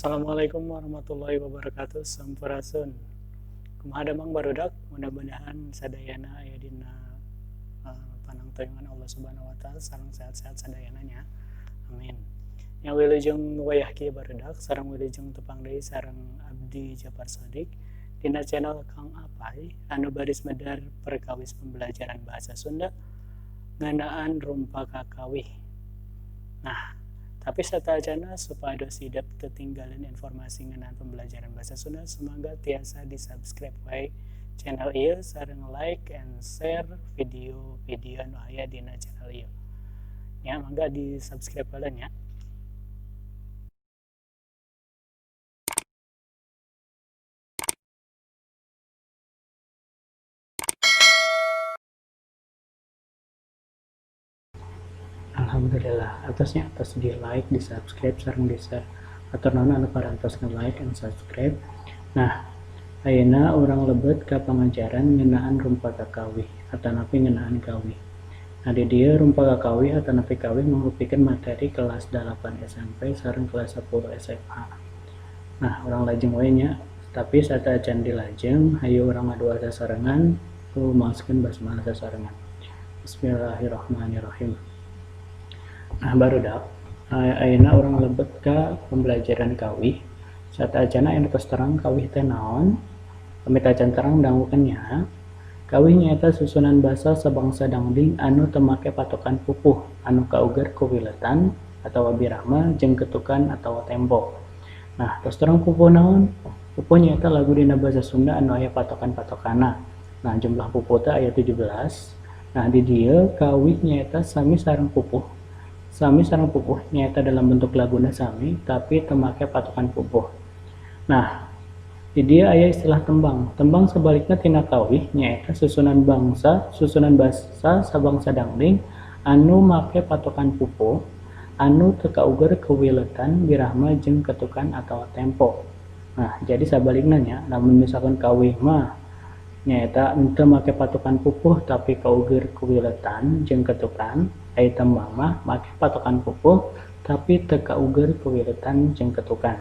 Assalamualaikum warahmatullahi wabarakatuh. Sampurasun. Kumaha damang barudak, mudah-mudahan sadayana aya dina panangtoyongan Allah Subhanahu wa taala sareng sehat-sehat sadayana nya. Amin. Nya wilujeng wayah kieu barudak, sareng wilujeng tepang deui sareng Abdi Japar Sodik dina channel Kang Apai anu baris medar perkawis pembelajaran bahasa Sunda ngeunaan rumpaka kawih. Nah, tapi sateuacanna supados hidep ketinggalan informasi ngeunaan pembelajaran bahasa Sunda, semoga tiasa di subscribe wae channel ieu sareng like and share video-video anu aya dina channel ieu. Ya, mangga di subscribe heula nya. Alhamdulillah, atos nya, atos di like, di subscribe, sareng di share. Hatur nuhun anu parantos nge-like and subscribe. Nah, ayeuna urang lebet ka pangajaran ngeunaan rumpaka kawih atanapi ngeunaan kawih. Nah, di dieu rumpaka kawih atanapi kawih mangrupikeun materi kelas 8 SMP sareng kelas 10 SMA. Nah, urang lajeng we nya, tapi sateuacan dilajeng hayu urang ngadua sasarengan, maoskeun basmalah sasarengan. Bismillahirrahmanirrahim. Nah, barudak, ayeuna urang lebet ka pembelajaran kawih. Sateuacanna anu tos terang kawih teh naon? Pami acan terang dangukeun nya. Kawih nyaeta susunan basa sabangsa dangding anu teu make patokan pupuh anu kauger ku wiletan atawa birahma jeung ketukan atawa tempo. Nah, tos terang pupuh naon? Pupuh nyaeta lagu dina basa Sunda anu aya patokan-patokanna. Nah, jumlah pupuh teh aya 17. Nah, di dieu kawih nyaeta sami sareng pupuh. Sami sareng pupuh nyaeta dalam bentuk laguna sami tapi teu make patokan pupuh. Nah, di dieu aya istilah tembang. Tembang sebalikna tina kawih nyaeta susunan basa sabangsa dangding anu make patokan pupuh anu teu kauger ku wiletan birahma jeung ketukan atawa tempo. Nah, jadi sabalikna nya, lamun misalkan kawih mah nyaeta henteu make patokan pupuh tapi kauger ku wiletan jeung ketukan, ai tembang mah make patokan pupuh tapi teu kauger ku wiletan jeung ketukan.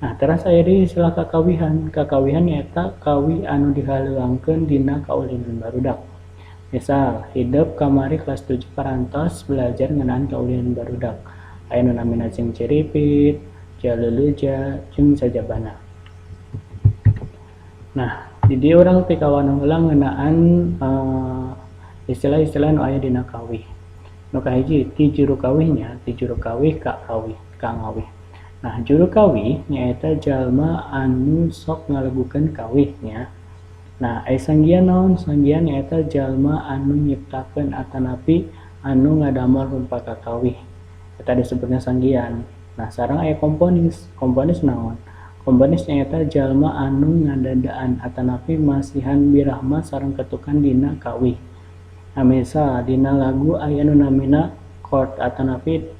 Nah, teras aya deui istilah kakawihan. Kakawihan nyaeta kawih anu dihaleuangkeun dina kaulinan barudak. Misal, hidep kamari kelas 7 parantos belajar ngeunaan kaulinan barudak. Aya nu namina cingciripit, jaleuleja, jeung sajabana. Nah, di dieu urang pikawanoh heula ngeunaan istilah-istilah nu aya dina kawih. Nu kahiji ti juru kawihnya, ti juru kawih ka kawih, ka ngawih. Nah, juru kawih nyaeta jalma anu sok ngalagukeun kawihnya. Nah, ai sanggian naon? Sanggian nyaeta jalma anu nyiptakeun atanapi anu ngadamel rumpaka kawih. Eta disebutna sanggian. Nah, sareng aya komponis. Komponis naon? Komponis nyaeta jalma anu ngadadaan atanapi masihan birahma sareng ketukan dina kawih. Nah, misal dina lagu aya nu namina chord atanapi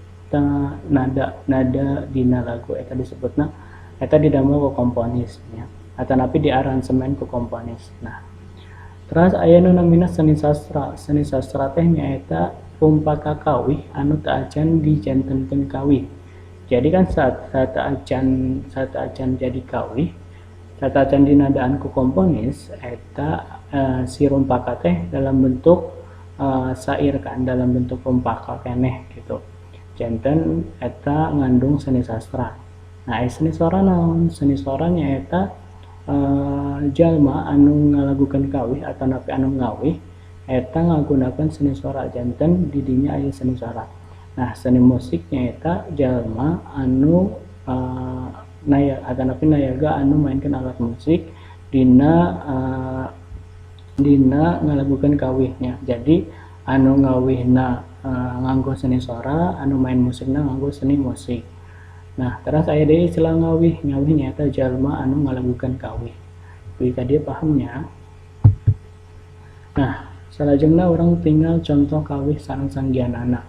nada nada dina lagu eta disebutna eta didamel ku komponis nya atanapi diaransemen ku komponis. Nah, teras aya nu namina seni sastra. Seni sastra teh nyaeta rumpaka kawih anu teu acan dijantenkeun kawih. Jadi kan saat acan jadi kawih, saat acan dinadaan ku komponis eta si rumpaka teh dalam bentuk sair kan, dalam bentuk rumpaka keneh gitu. Janten eta ngandung seni sastra. Nah, seni sora naon? Seni sora nyaeta jalma anu ngalagukeun kawih atanapi anu ngawih eta ngagunakeun seni sora, janten di dinya aya seni sora. Nah, seni musik nyaeta jalma anu naya atanapi nayaga anu mainkeun alat musik dina dina ngalagukeun kawihnya. Jadi anu ngawihna nganggo seni sora, anu main musikna nganggo seni musik. Nah, terus aya deui istilah ngawih. Ngawih nyaeta jalma anu ngalagukeun kawih. Dugi ka dieu pahamnya. Nah, salajengna urang tinggal contoh kawih sareng sanggianana.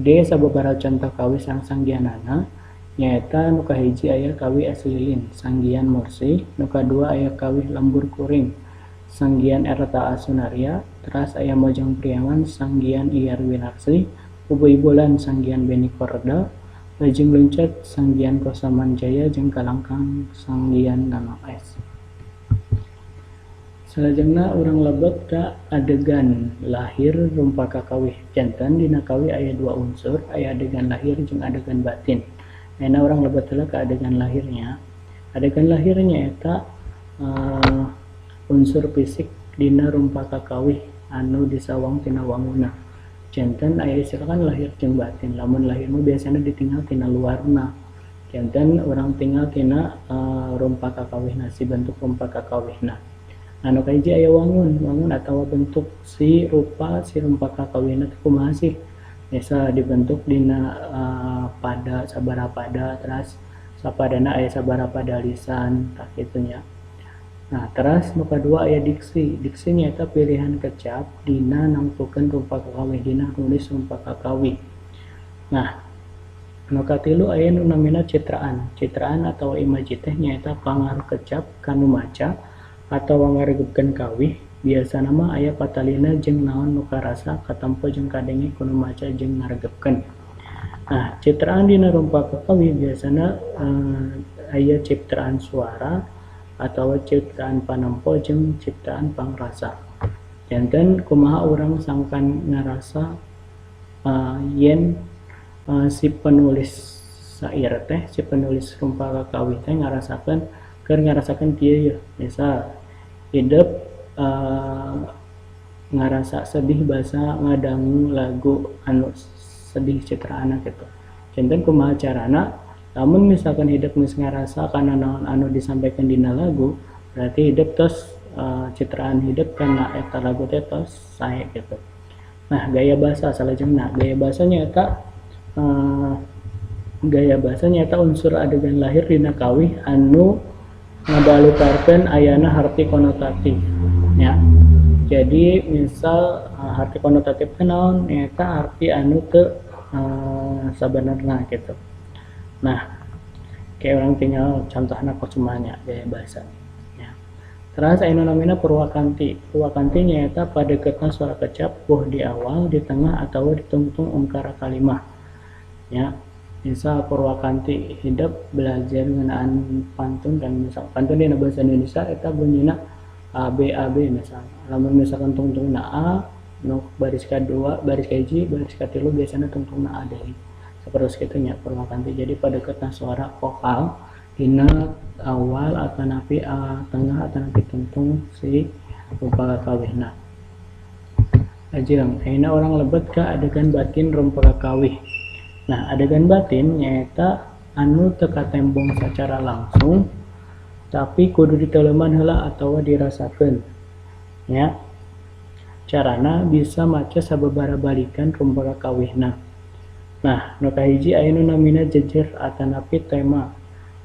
Di sababaraha contoh kawih sareng sanggianana nyaeta nu kahiji aya kawih es lilin sanggian Mursi, nu kadua aya kawih lembur kuring sanggian RTA Sunaria, teras aya Mojang Priangan sanggian Iyar Winarsi, Ubuy-Bulan sanggian Beni Korda, Leujeung leuncat sanggian Kosaman Jaya jeung kalangkang sanggian Nanang S. Salajengna urang lebet ka adegan lahir rumpa kakawih. Janten dina kawih aya dua unsur, aya adegan lahir jeung adegan batin. Ayeuna urang lebet heula ka adegan lahirnya. Adegan lahirnya eta unsur fisik dina rumpa kakawih anu disawang tina wanguna. Janten aya istilah kan lahir jeung batin. Lamun lahir mah biasana ditinggal tina luarna. Janten urang tinggal tina rumpa kakawihna, si bentuk rumpa kakawihna. Anu kahiji aya wangun, wangun atawa bentuk si rupa si rumpa kakawihna teh kumaha sih? Biasa dibentuk dina pada sabaraha pada teras sapadana aya sabaraha pada lisan tah kitu nya. Nah, teras nu kadua aya diksi. Diksi nyaeta pilihan kecap dina nangtukeun rumpa kakawih, dina nulis rumpa kakawih. Nah, nu katilu aya nu namina citraan. Citraan atawa imaji teh nyaeta pangaruh kecap ka nu maca atawa ngaregepkeun kawih. Biasana mah aya patalina jeung naon nu karasa katempo jeung kadenge ku nu maca jeung ngaregepkeun. Nah, citraan dina rumpa kakawih biasana aya citraan suara atawa citraan panempo jeung citraan pangrasa. Janten kumaha urang sangkan ngarasa yen si penulis sair teh, si penulis rumpa kakawih teh ngarasakeun keur ngarasakeun kieu yeuh. Misal hidep ngarasa sedih basa ngadangu lagu anu sedih citraana kitu. Janten kumaha carana lamun misalkan hidep geus ngarasa kana naon anu disampaikan dina lagu, berarti hidep tos citraan hidep kana eta lagu teh tos sae kitu. Nah, gaya bahasa salajengna. Gaya bahasa nyaeta unsur adegan lahir dina kawih anu ngabalukarkeun ayana harti konotatif ya. Jadi misal harti konotatif teh naon, nyaeta arti anu teu sabenerna gitu. Nah, kayak orang tinggal contohna kocumanya gaya bahasa ya. Terus aya nu namina purwakanti. Purwakanti nyaeta padeukeutna suara kecap boh di awal, di tengah atawa ditungtung ungkara kalimah ya. Misal purwakanti hidep belajar ngeunaan pantun dan misal pantun dina bahasa Indonesia eta bunyina A B A B misal. Lamun misalkan tungtungna A nu baris kadua, baris kahiji, baris katilu biasana tungtungna A deui. Sapertos kitu nya purwakanti. Jadi padeukeutna suara vokal dina awal atanapi tengah atanapi tungtung si rumpa kakawihna. Lajeng ayeuna urang lebet ka adegan batin rumpa kakawih. Nah, adegan batin nyaeta anu teu katembong sacara langsung tapi kudu diteleman heula atawa dirasakeun. Ya. Carana bisa maca sababaraha balikan rumpa kakawihna. Nah, nu kahiji aya nu namina jejer atanapi tema.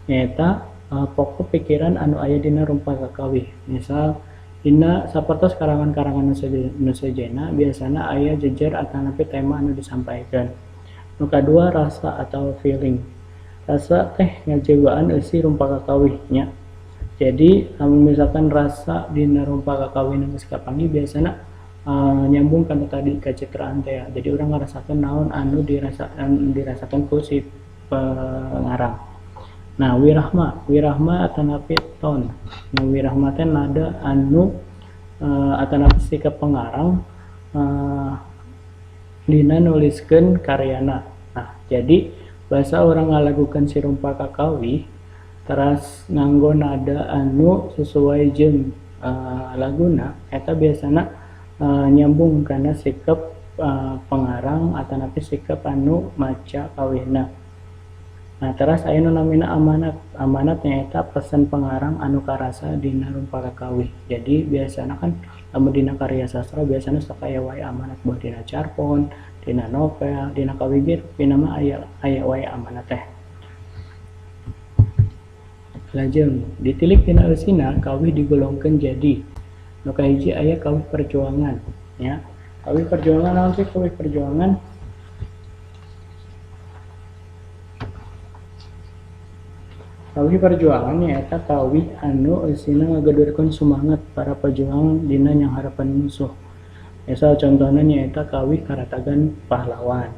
Nyaeta pokok pikiran anu aya dina rumpa kakawih. Misal dina sapertos karangan-karangan nu sejena biasana aya jejer atanapi tema anu disampaikan. Nu kadua rasa atau feeling. Rasa teh ngajewaan eusi rumpa kakawih nya. Jadi lamun misalkan rasa dina rumpa kakawih nu geus kapanggih biasana nyambung kana tadi kacitraan teh ya. Jadi urang ngarasakeun naon anu dirasakeun ku si pengarang. Nah, wirahma, wirahma atanapi ton. Nah, wirahma teh nada anu atanapi sikap pengarang dina nuliskeun karyana. Nah, jadi bahasa orang ngalagukeun si rumpa kakawih teras nganggo nada anu sesuai jeung laguna eta biasana nyambung kana sikap pengarang atanapi sikap anu maca kawihna. Nah, teras aya nu namina amanat. Amanat nyaeta pesan pengarang anu karasa dina rumpa kakawih. Jadi biasana kan lamun dina karya sastra biasana sok aya wae amanat boh dina carpon, dina novel, dina kawih ge rupina mah aya wae amanat teh. Lajeng ditilik dina eusina kawih digolongkeun jadi nu kahiji aya kawih perjuangan ya. Kawih perjuangan naon sih kawih perjuangan? Kawih perjuangan nyaeta kawih anu eusina ngagedurkeun sumanget para pejuang dina nyanghareupan musuh. Misal contohna nyaeta kawih Karatagan Pahlawan.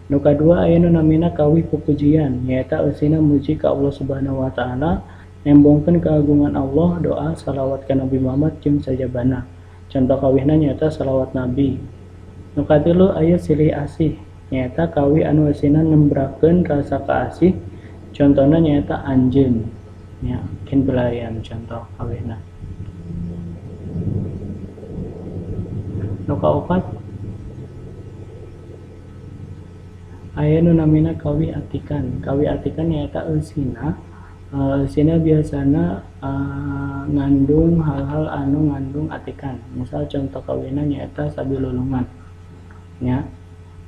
Nu kadua aya nu namina kawih pupujian, nyaeta eusina muji ka Allah Subhanahu wa taala, nembongkeun keagungan Allah, doa, salawat ka Nabi Muhammad jeung sajabana. Contoh kawihna nyaeta salawat Nabi. Nu katilu aya silih asih, nyaeta kawih anu eusina nembrakeun rasa kaasih, contona nyaeta anjeun nya kin pelayan contoh kawihna. Nu kaopat aya nu namina kawih atikan. Kawih atikan nyaeta eusina eusina biasana ngandung hal-hal anu ngandung atikan. Misal contoh kawihna nyaeta sabilulungan nya.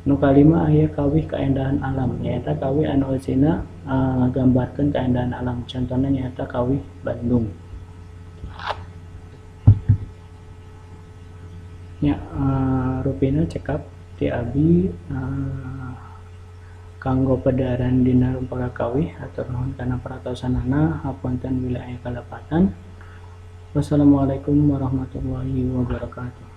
Nu kalima aya kawih kaendahan alam, nyaeta kawih anu eusina ngagambarkeun kaendahan alam, contona nyaeta kawih Bandung. Nya rupina cekap ti abi kanggo pedaran dina rumpaka kawih. Hatur nuhun kana perhatosanana, hapunten bilih aya kalepatan. Wassalamualaikum warahmatullahi wabarakatuh.